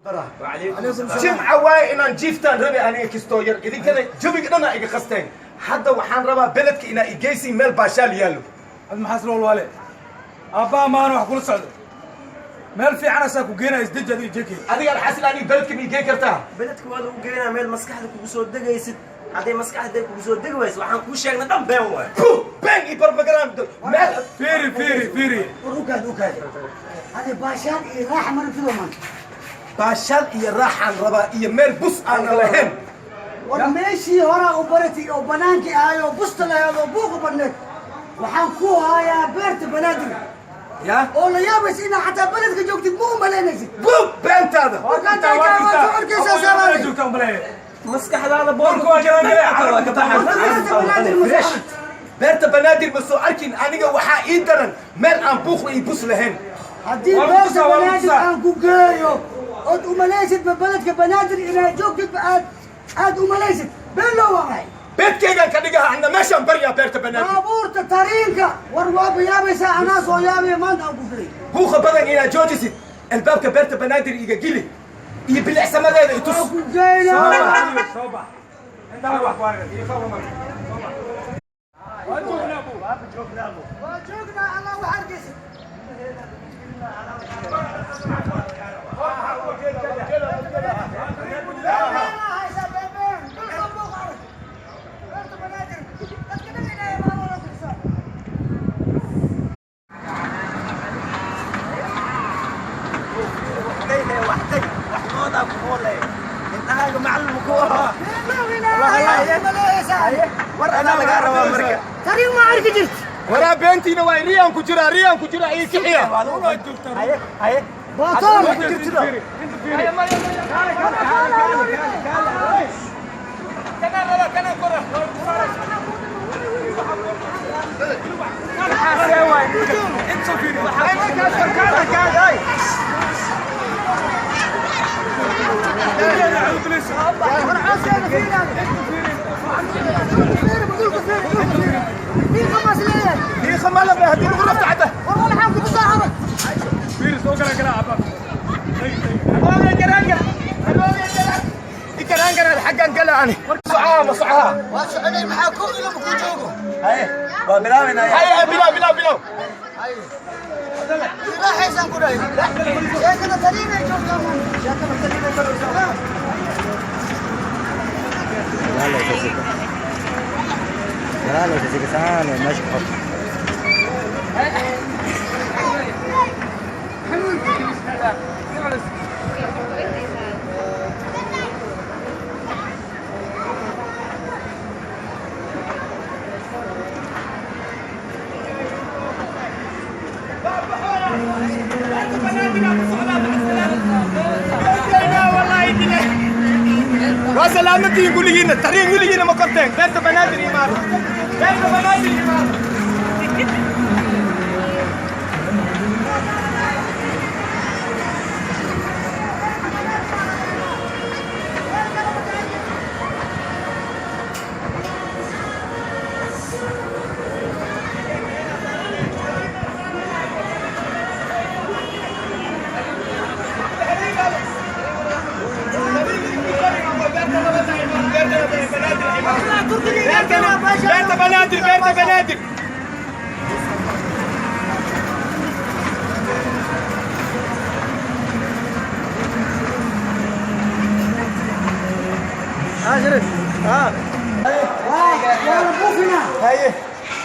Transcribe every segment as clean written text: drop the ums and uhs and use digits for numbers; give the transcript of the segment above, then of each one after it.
Jimca waaye, inaan jiiftaan rabi aniga kistoo yar. Idinkana jawiga dhana iga qasteen. Hadda waxaan rabaa beledka inaa igeysin meel baashaal yaallo. Ad maxaas loo waale aabbaha maana wax kula socdo meel fiican asaa ku geenaya. Isdeji adiga, jeke. Adiga alxasil, aniga beledka ma igey kartaa? Beledka waa lagu geenaa, meel maskaxda kugu soo degaysid. Hadday maskaxda kugu soo degi wayso, waxaan kuu sheegnay dhan been waay. Puh, been iyo propaganda meel. Fiiri, fiiri, fiiri. War ukaad, ukaad, hade baashaan iyo raaxa ma rabtido maanta? Baashaal iyo raaxaan rabaa iyo meel bus aanan lahayn. War meeshii horaa u baratay oo banaankii ahay oo busta lahayd oo buuqa badneed, waxaan ku hayaa Beerta Banaadir. Ya. Oo la yaabaysa inaa xataa beledka joogtid, ma u malaynaysid. Buug beentaada. Waa soo arkaysaa saabaale. Joogta umaleeya. Maskaxdaada. Boorka waa garan. Beerta Banaadir ma soo aragtid? Beerta Banaadir ma soo arkin aniga. Waxaa ii daran meel aan buuq iyo bus lahayn. Haddii Waa Beerta kutusaa, waa Banaadir kutusaa. aan ku geeyo ood umalaysidba beledka Banaadir inaad joogtidba, aad umalaysid, been loo waqay. Beedkaygaan ka dhigaha anna, meeshaan baryaa Beerta Banaadir. Baabuurta tariinka, war waaba yaabaysaa, anaa soo yaabaya maanta aan ku geeyo. Buuqa badan inaad joojisid, albaabka Beerta Banaadir iga geli iyo bilicsamadeeda i tus. Waa ku geynaa. Soo bax, indhaha wax ku arag iyo fawra marka. Soo bax, waa joognaa bu. Waa joognaa, allah wax arkaysid. Wax moodaa ku moolay indhahaaga macallin ku ahaa. War adaa lagaa rabaa marka. Tariin ma arki jirt. Waraa beentiina waay, riyaan ku jiraa, riyaan ku jiraa, ii kixiya. Haye, haye. Bootoon. Ku jirtido. Inta fiiri. Diiqa malaba haddii lagu rafta cadda. Fiiri, soo gala gala aabba. Ikaraangaran xaggan gala ani socaa ma socaa? Waa soconay, maxaa kow ilama kuu joogo? Haye, waa bilaabaynaa. Haya, bilow, bilow, bilow. Raaxaysaan ku dhahay, sheekada tariinay joogtaa maanta, sheekada tariinay joogtaa. Waa salaamatiin guligiina, tariin weligiina ma korteen. Beerta Banaadir imaada, Beerta Banaadir imaada. Beerta Banaadir, Beerta Banaadir. Waa la buufinaa. Haye.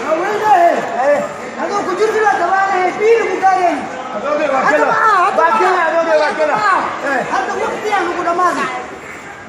Waa weynahe. Haye. Adoo ku jirtida dabaalahe biiri ku gaareen. Adoogay waa hadda gala. maaha hadda. Waa gala adoogay, waa gala. Hadda waqtiyaan ugu dhammaaday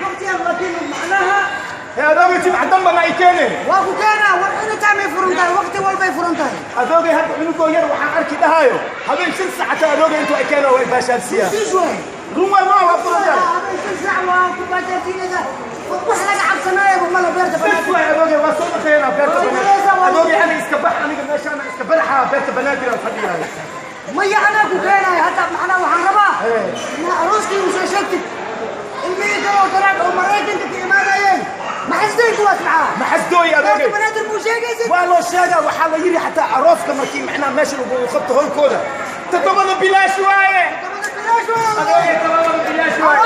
waqtiyaan, laakiin macnaha Hee adoogay, jimca damba ma i keeneen? Waa ku keenaa. War anytime ay furan tahay, waqti walbay furan tahay. Adoogay, hadda cunugoo yar waxaan arki dhahaayo habeen 5 sacata adoogay intuu ay keeno way baashaarsiiyaa. Siis waay. Run waay, maa waa furan tahay. Habeen 5 saac waa ku baashaarsiinaysa, wax laga cabsanaayaba mala Beerta Bes Banaadir. waay adoogay, waa soo dhaqeynaa Beerta Waa Banaadir. gulaysaa, waa Adoogay, aniga iska bax, aniga meeshaan iska baraxaa, Beerta Banaadir aan fadhiyahay. Maya, anaa ku keenayo hadda. Macnaha waxaan rabaa inaa arooskii u soo sheegtid ilmihii kaloo daraad oo Maraykanka ka imaanayeen. Maxasday kuwaas maxaa? Maxasdooy Beerta adoogay. Banaadir buu sheegaysid. Waa loo sheegaa, waxaa la yidhi xataa arooska markii macnaha meesha lagu qabto howlkooda, toddobada bilaash waaye. Toddobada bilaash waaye. Adoogay, toddobada bilaash waaye.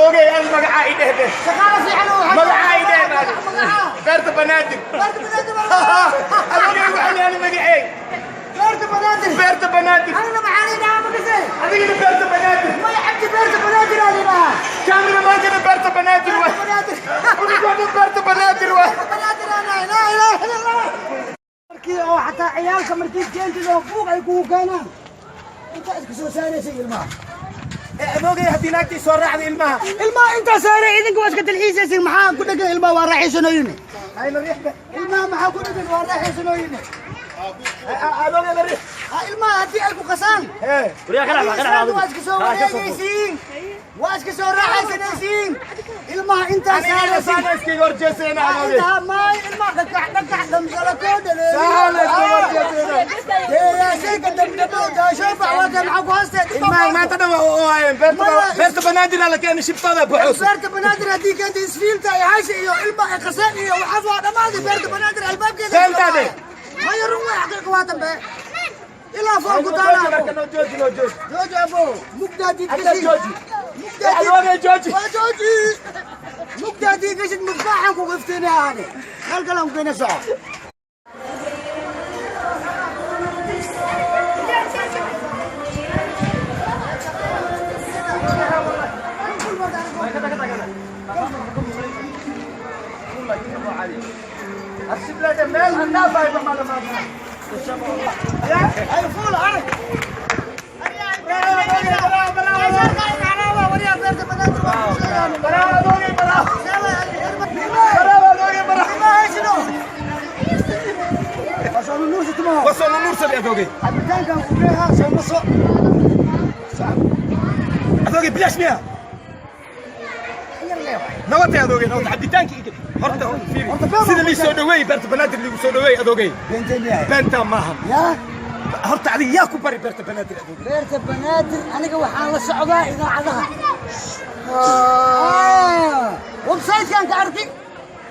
Adoogay, aan magacaa i dhehde. Shaqaale fiican oo waxaa- Magacaa i dheh. Magacaa. Beerta Banaadir. Beerta Banaadir. Adoogay, waxaa leeyahay magacee? Beerta Banaadir. Beerta Banaadir. Anina maxaa la yidhahaa makasay? Adigana Beerta Banaadir. Maya, Cabdi, Beerta Banaadir aa la yidhahaa. Kaameramaankana Beerta Banaadir waay. Beerta Banaadir. Unugooda Beerta Banaadir waay. Banaadir aan ahay. Laa ilaaha illa Allah. Markii oo xataa ciyaalka markii keentid oo buuq ay kugu keenaan, intaa iska soo saaraysa ilmaha. Adoogay, haddii naagtii soo raacda ilmaha? Ilmaha intaa saaray, idinka waa iska dalxiisaysin. Maxaa ku dhegan ilmaha? Waa raaxaysanooyine. Hayna riixda. Ilmaha maxaa ku dhegan? Waa raaxaysanooyine. Adoogay, la riix. Ha, ilmaha haddii ay ku qasaan, Hee. waa iska soo wareegaysiin, waa iska soo raaxaysanaysiin. Ilmaha intaa Anigana saaraysiin. saana iskaga horjeesayna, adoogay. Intaa maay ilmaha dhakax dhakax dhamsala koo. Saana iskaga horjeesayna. Dhaleeyaasayka damdamo daashoobax waata maxaa ku haystee? Ilmaha maanta dhan waa u ooyeen. Beerta Banaadir la keenay, shibtada buxuus. Beerta Banaadir haddii keenta isfiilta iyo hasha iyo ilma ay qaseen iyo waxaas waa dhammaaday. Beerta Banaadir albaabkeeda. Beentaade. Maya, run way, xaqiiqa waa dambe ilaa fool ku taala. Marka noo jooji, noo jooji. Jooji abo, mugdaadii Hadda gashid. jooji. Mugdaadii. Adoogay, jooji. Waa jooji. Mugdaadii gashid, mufaaxan kugu iftiinaya ani meel kale aan ku keena, soco. Arshiblaada meel handaafaay ba maala. Ay fuul arag. Bravo, bravo, adoogay, bravo. Bravo, adoogay, bravo. Wasoo nuursaday, adoogay. Cabitaankan ku leeyahaa, soo maso. Adoogay, bilaash miya? Nabadtay, adoogay, nabad. Cabitaanka horta fiiri. Horta been sida baan lii ku soo dhaweeyey Beerta Banaadir liigu soo dhaweeyey, adoogay. Beentay miyahay? Beentaa maaha. Yaa. Horta adiga yaa ku bari Beerta Banaadir, adoogay? Beerta Banaadir aniga waxaan la socdaa idaacadaha, website-kan ka arki.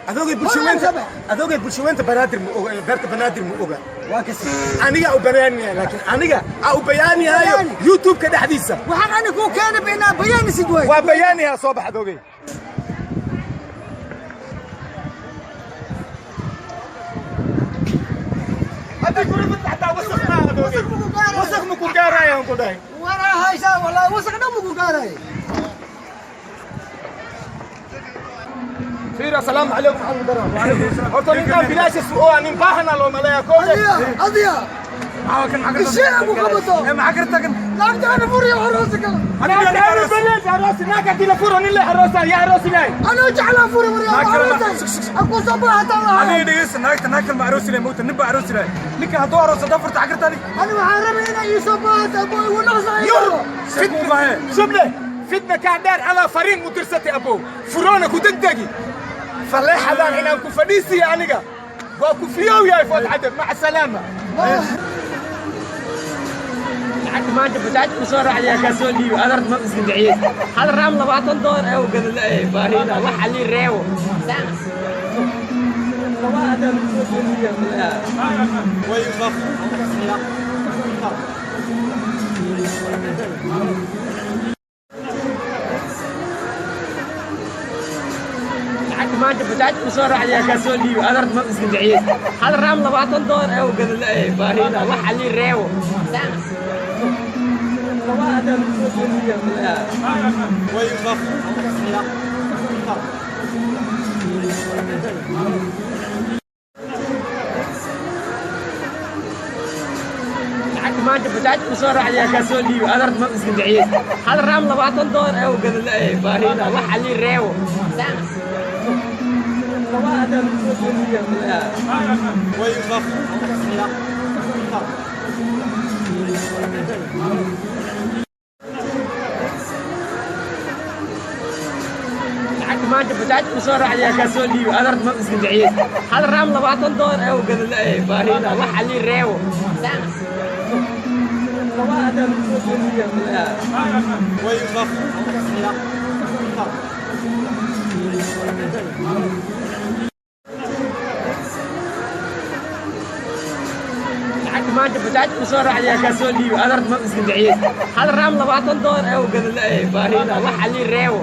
Adoogay, bulshaweynta, Hore. adoogay, bulshaweynta Banaadir ma oga, Beerta Banaadir ma oga. Waa kasi. Aniga u bayaanaya, laakiin aniga aa u bayaaniyayo. Bayaani. YouTube-ka dhexdiisa. Waxaan ani kuu keenay ba inaa bayaanisid way. Waa bayaaniyaa, soo bax, adoogay. Haddii guri xataa wasaq maa, adoogay. Wasaq ma ku gaarayo. Wasaq ma ku gaarayaan ku dhahay. Waraa haysaa, wallahi wasaq dhan ma ku gaaraya. Fiir, assalaamu calaykum. Horta ninkaan bilaash oo nin baahana loo maleeyaa koode. Adiya, adiya. Maxaa kan? Maxaa Ishee ku qabato. Ee, maxaa karta kan? Lacagta ana furiya aroosi kale. Naagta la furo, nin la aroosa yaa aroosi lahay. Anoo jeclaa furi wariya. Naag kale ma- Aroosay aku soo baahataa lahaa. Adiga dhegeysa, naagta naag kale ma aroosi lahay, moogta nin baa aroosi lahay. Ninka hadduu arooso haddaa furta xagirta adiga. Ani waxaan rabay inay ii soo baahataa ku igu naqsayo. Yur. See kuu baahee? Shuble fitna kaa dheer, adaa fariin u dirsatay abow, furoona ku degdegi faleexadaan inaan ku fadhiisiya aniga waa ku fiyow yahay. Food cadab, maca salaama. Lacagta maanta bajaaj ku soo raacaya kaa soo dhiibo adarta ma iska bixiyey hal raam $20 ee u gada la'ay baahida waxa lii reebo. Lacagta maanta bajaaj ku soo raacaya kaa soo dhiibo adarta ma iska bixiyey hal raam $20 ee u gada la'ay baahida waxa lii reebo. Lacagta maanta bajaaj ku soo raacaya kaa soo dhiibo adarta ma iska bixiyey hal raam $20 ee u gada la'ay baahida waxa lii reebo. Lacagta maanta bajaaj ku soo raacaya kaa soo dhiibo adarta ma iska bixiyey hal raam $20 ee u gada la'ay baahida waxa lii reebo. Lacagta Lacagta maanta bajaaj ku soo raacday kaa soo dhiibi adarta ma iska bixiyey hal raam $20 ee u gada la'ay baahida wax ali reebo.